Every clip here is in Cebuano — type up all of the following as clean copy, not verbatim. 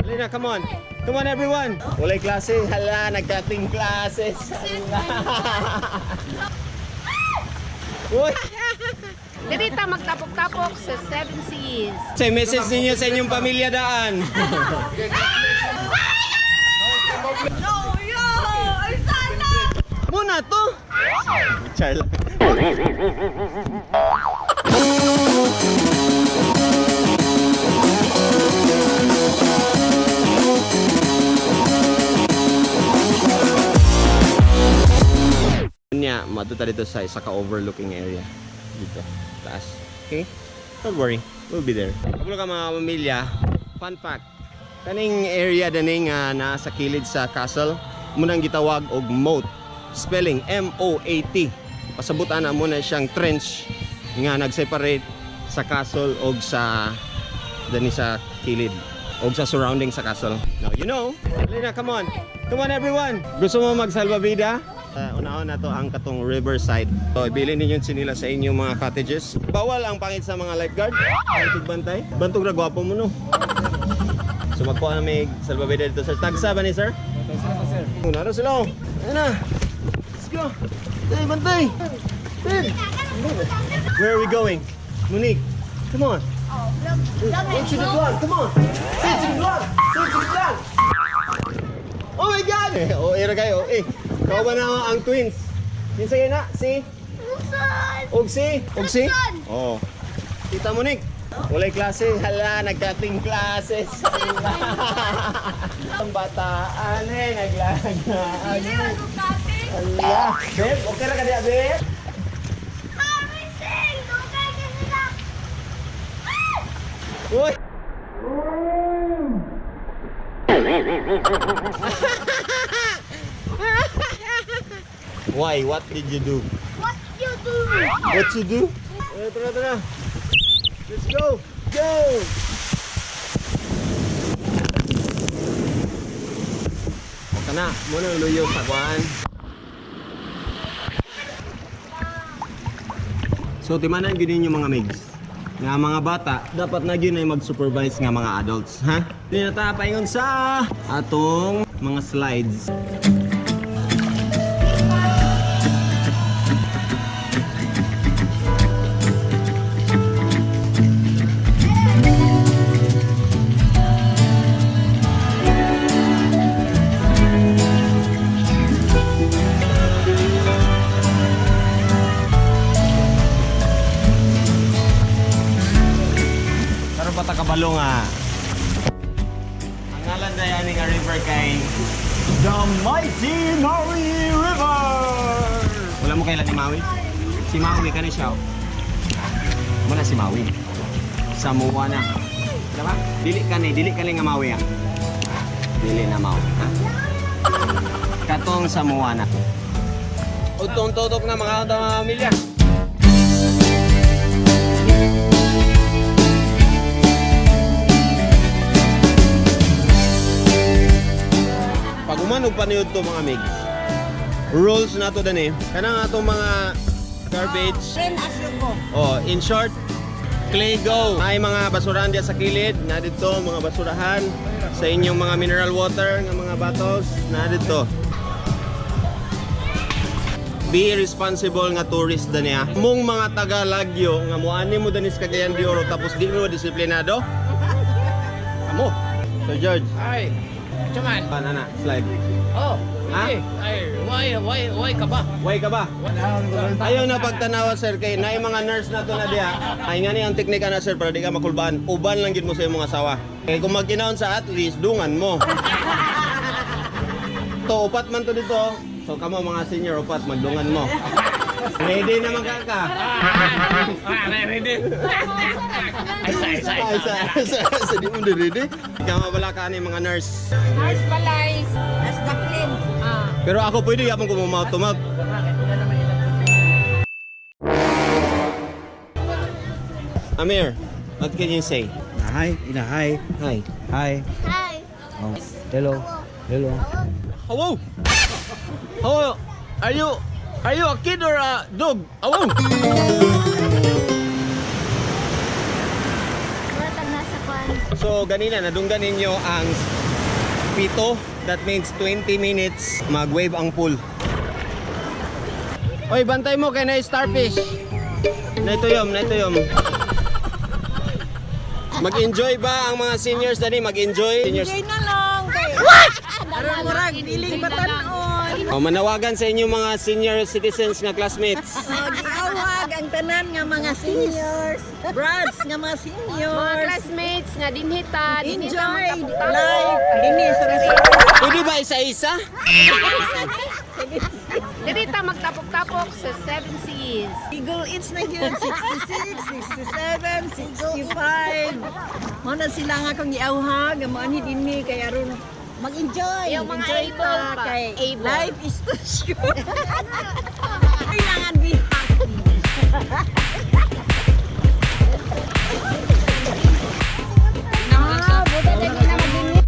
Lina, come on. Come on, everyone. Walay klase. Hala, nagkating classes. Hala. Uy! Dili ta magtapok-tapok sa Seven Seas. Say message ninyo sa inyong pamilya daan. No, yo! Ay, sana! Muna to. Char lang. Nya, matuta dito sa isa ka overlooking area. Dito, taas. Okay? Don't worry, we'll be there. Kabulo ka mga pamilya, fun fact. Kaning area daning naa sa kilid sa castle, munang gitawag og moat. Spelling M O A T. Pasabutan na muna siyang trench nga nag-separate sa castle og sa dani sa kilid og sa surrounding sa castle. Now you know. Lina, come on. Come on, everyone. Gusto mo magsalbabida? Unahon na to ang katong riverside. So, ibilin ninyo sinila sa inyong mga cottages. Bawal ang pangit sa mga lifeguard. Ang tigbantay. Bantog ra gwapo mo no. So magkuha na may salbabida dito, sir. Tagsa ba ni sir? Tagsa sir. Una na sila. Oh. Ayun na. Let's go. Hey, bantay. Hey. Where are we going? Monique, come on. Into the vlog, come on. Say it to the vlog. Say it to the vlog. Oh my God! Eh, oh, era kayo. Eh, kauban na ang twins. Kinsa kayo na? Si? Luxon! Og si? Og si? Luxon! Oh. Tita Monique, walay klase. Hala, nagkating classes. Hala. Ang bataan eh, naglagaan. Hala. Beb, okay ra ka diya, Beb? Uy! Why? What did you do? What you do? What you do? Tara, tara, tara. Let's go! Go! Kana, muna luyo sa kuan. So timanan gyud ninyo mga migs. Nga mga bata, dapat na gyud ay mag-supervise nga mga adults, ha? Di na ta paingon sa atong mga slides. Karon pa ta kabalo nga. Ang ngalan day ani nga river kay The Mighty Nari River. Wala mo kailan ni Maui? Si Maui kani siya. Oh. Muna si Maui. Sa Moana. Diba? Dili ka ni nga Maui ah. Dili na Maui. Ha? Katong sa Moana. Utong tutok na mga pamilya. Pag umanog pa niyo to mga migs, rules na to dani. Kanang atong mga garbage. Train as you go. Oh, in short, clay go. Ay mga basurahan diya sa kilid, na dito mga basurahan sa inyong mga mineral water nga mga bottles, na dito. Be responsible nga tourist dani ah. Mong mga taga Lagyo nga moani mo dani sa Cagayan de Oro tapos di mo disiplinado. Amo. Sir George, Ay, Chaman. ana na slide. Oh, Ha? hindi. Ay, why ka ba? Way ka ba? Ayaw na pagtanawa sir kay naay mga nurse na to na diha. Ay nga ni ang teknika na sir para di ka makulbaan. Uban lang gid mo sa imong asawa. Kay kung magkinaon sa at least dungan mo. To upat man to dito. So kamo mga senior upat magdungan mo. Ready naman ka ka. Ah, ready. Ay, sa, sa, Ay sa di mo ready. Ikaw mabala ka ni mga nurse. Nurse balay. As the clean. Ah. Pero ako pwede yapon ko mo mouth to mouth. Amir, what can you say? Hi, ina hi. Hi. Hi. Hi. Oh. Hello. Hello. Hello. Hello. Are you a kid or a dog? Hello. Wala tang nasa kwan. So ganina nadunggan ninyo ang 7. That means 20 minutes mag-wave ang pool. Oy, bantay mo kay na starfish. Naituyom, naituyom. Mag-enjoy ba ang mga seniors dani? Mag-enjoy? Seniors. Enjoy na lang. Kay, What? Aron murag feeling batan-on. Oh, manawagan sa inyong mga senior citizens nga classmates. Giawhag ang tanan nga mga seniors. Brads nga mga seniors. Mga classmates nga dinhita, dinhita Enjoy magtapok-tapok. life. Dini sa resort. Pwede ba isa-isa? Dirita magtapok-tapok sa Seven Seas. Legal age na yun, 66, 67, 65. Mo na sila nga akong giawhag, ang mga ni dinhi kay aron mag-enjoy. Yung mga Enjoy able ta, pa. kay Able. life is too short. Kailangan be happy. Ah, buta lagi na mag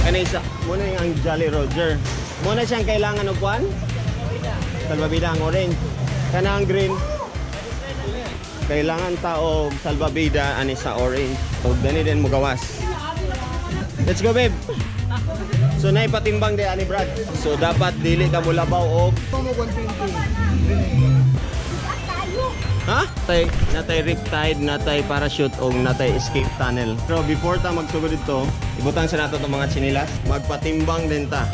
Kanay isa, muna yung ang Jolly Roger. Muna siyang kailangan og kwan? Salbabida ang orange. Kana ang green. Kailangan ta og salbabida ani sa orange. Og dani din mo gawas. Let's go, babe. So naipatimbang di ani Brad. So dapat dili ka mulabaw og Ha? Tay, natay riptide, natay parachute og natay escape tunnel. Pero before ta magsugod dito, ibutang sa nato itong mga tsinilas. Magpatimbang din ta.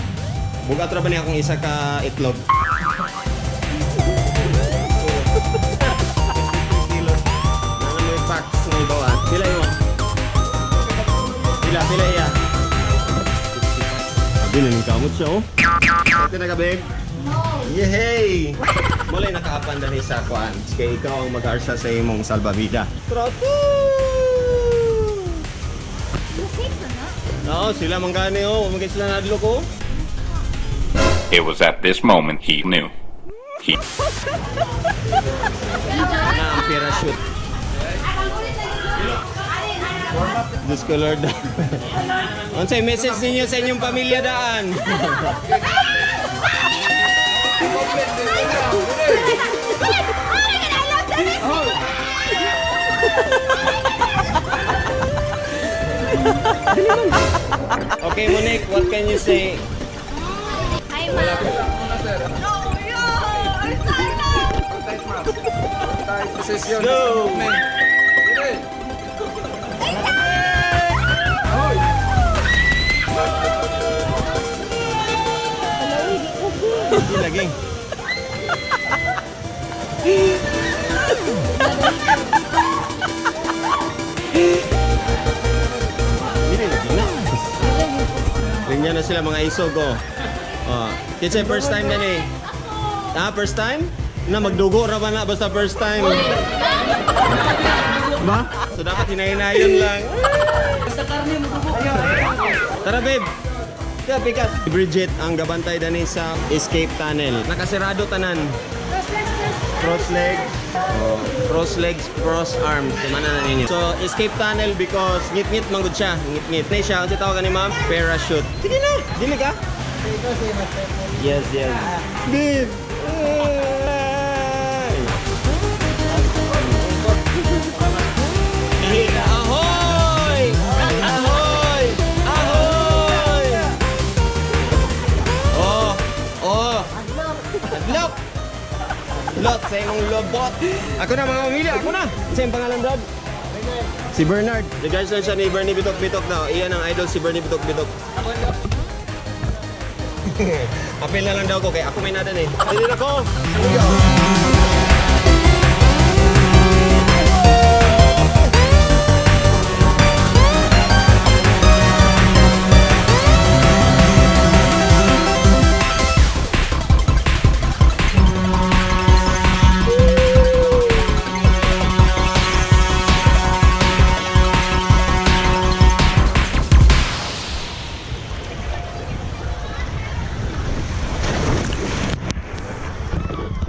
Bugat ra ba niya akong isa ka itlog? Kilo. Nana mo yung packs ng ibaw ah. Pila mo? Pila, pila iya. Abi na kamot siya oh. Ito na ka, babe? Yehey! Mulay nakaapan dali sa kuan. Kay ikaw ang mag-arsa sa imong salbabida. Troto! Oo, sila man gani oh. Umagay sila nadlok oh. It was at this moment he knew. He Na ang parachute. Diyos ko Lord. Unsay message ninyo sa inyong pamilya daan? Okay, Monique, what can you say? Hi, ma'am. Go! Hindi lagi. Hindi lagi na. Ganyan na sila mga isog oh. Oh, it's first time na ni. Ah, first time? Na magdugo ra ba na basta first time? Ba? So dapat hinahinayon lang. Tara babe. Tara pikas. Bridget ang gabantay dani sa escape tunnel. Nakasirado tanan. Cross legs. Oh, cross legs, cross arms. Mana na ninyo. So, escape tunnel because ngit-ngit manggod siya. Ngit-ngit. Na siya, unsa tawag ni ma'am? Parachute. Sige na. Dili ka? Yes. Babe. Ay! Ahoy! Ahoy! Ahoy! Oh! Oh! Adlok! Lot sa imong lobot. Ako na mga pamilya, ako na. Sa imong pangalan, Brad? Si Bernard. Regards lang siya ni Bernie Bitok Bitok daw. Iyan ang idol si Bernie Bitok Bitok. Apel na lang daw ko kay ako may nadan eh. Dili na ko.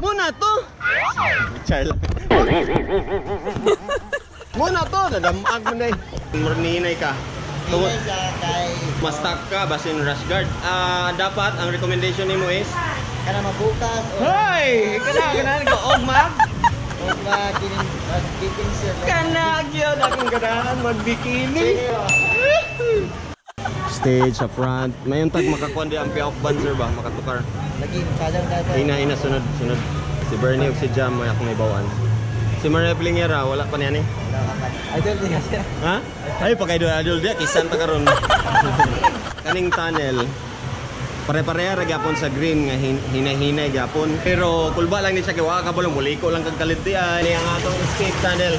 Muna to. Char lang. Muna to, nadamag mo na eh. Murninay ka. Tungod Mastak ka basin rush guard. Ah, dapat ang recommendation nimo is Kana mabukas o Hoy, kana kana ko og mag. o makining magkiking sir. Kana gyud akong ganahan magbikini. Stage sa front. Mayon tag makakuan di ang piok ban sir ba makatukar. Lagi kadang dapat. Ina ina sunod sunod. Si Bernie ug si Jam may akong ibawan. Si Maria Plingera wala pa niyan eh. Idol din kasi. Ha? Ay pag idol idol dia kisan ta karon. Kaning tunnel pare-pareha ra gyapon sa green nga hinay-hinay gyapon. Pero kulba lang ni siya kay wa ka balong muliko lang kag kalit di ay ni ang atong escape tunnel.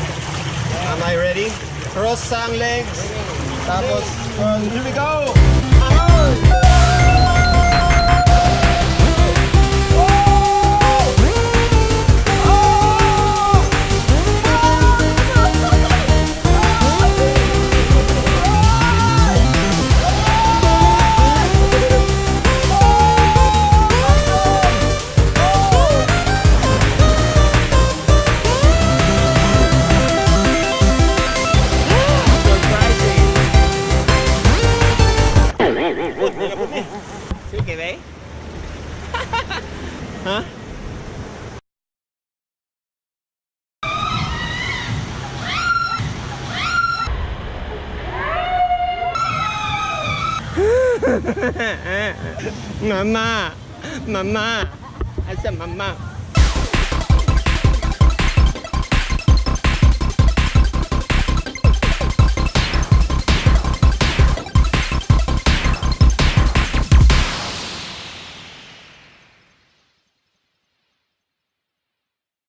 Am I ready? Cross ang legs. Tapos cross. Here we go. Surprising. Sige, ba? Ha? Mama! Mama! Asa mama?